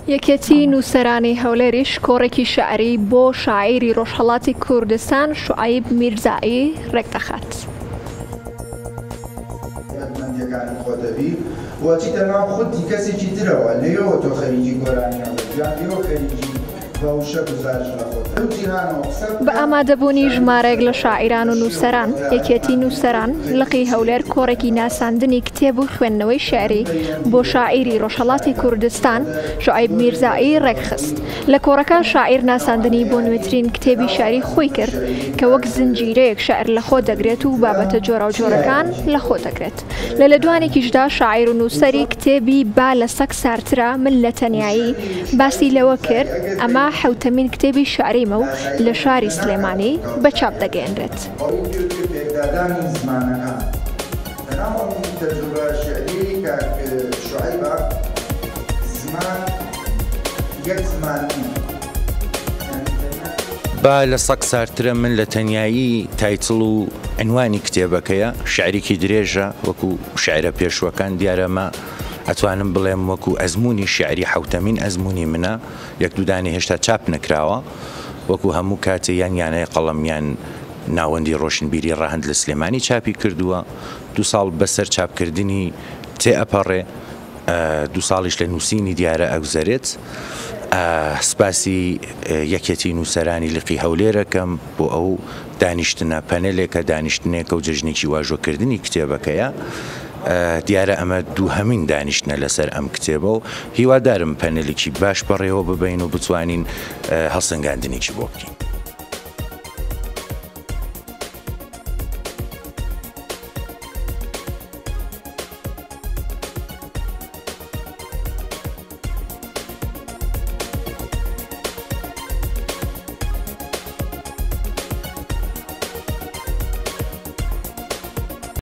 یەکێتی نووسەرانی هەولێریش کۆڕێکی شیعری بۆ شاعیری ڕۆژهەڵاتی کوردستان شوعەیب میرزایی ڕێکدەخات. تایبەتمەندیەکانی خۆت دەبی و ئەچیتە ناو خودی کەسێکی ترەوە لێیەوە تۆ خەریکی گۆرانی هەڵدەی یان لێیەوە خەریکی بە وشە گوزارش لە خۆت لەو جیهانەوە قسە بە بکە ئامادەبوونی شاعیر ژمارەیەک بە لە شاعیران بە و شێوە نووسەران، خۆت یەکێتی نووسەران لقی هەولێر کۆڕێکی ناساندنی کتێب و خوێندنەوەی شیعری بۆ شاعیری ڕۆژهەڵاتی کوردستان شوعەیب میرزایی ڕێکخست. لە کۆڕەکە شاعیر ناساندنی بۆ نوێترین کتێبی شیعری خۆی کرد کە وەک زنجیرەیەک شیعر لەخۆ دەگرێت و بابەتە جۆراوجۆرەکان لەخۆ دەگرێت. لە لێدوانێکیشدا شاعیر و نووسەری کتێبی با لە سەگ سارترە من لە تەنیایی باسی لەوە کرد، ئەمە حەوتەمین کتێبی شیعریمە و لە شاری سلێمانی بە چاپ دەگەیەنرێت. لەناو ئەم تەجروبە شیعریەی کاک شوعەیبە زمان یەک زمان نیە یانی تەنیا. با لە سەگ ساردترە من لە تەنیایی title و عینوانی کتێبەکەیە، شیعرێکی درێژە وەکو شیعرە پێشووەکان، دیارە ئەمە ئەتوانم بڵێم وەکو ئەزموونی شیعری حەوتەمین ئەزموونی منە، یەک دوو دانەی هێشتا چاپ نەکراوە، وەکو هەموو کاتێ یان یانەی قەڵەم یان ناوەندی ڕۆشنبیری ڕەهەند لە سلێمانی چاپی کردووە، دوو ساڵ بەسەر چاپکردنی تێئەپەڕێ، دوو ساڵیش لە نووسینی دیارە ئەگوزەرێت. سپاسی یەکێتی نووسەرانی لقی هەولێر ئەکەم بۆ ئەو دانیشتنە، پەنێلێکە، دانیشتنێکە و جەژنێکی واژۆکردنی کتێبەکەیە. دیارە ئەمە دووهەمین دانیشتنە لەسەر ئەم کتێبە و هیوادارم پەنێلێکی باش بەڕێوە ببەین و بتوانین هەڵسەنگاندنێکی بۆ بکەین.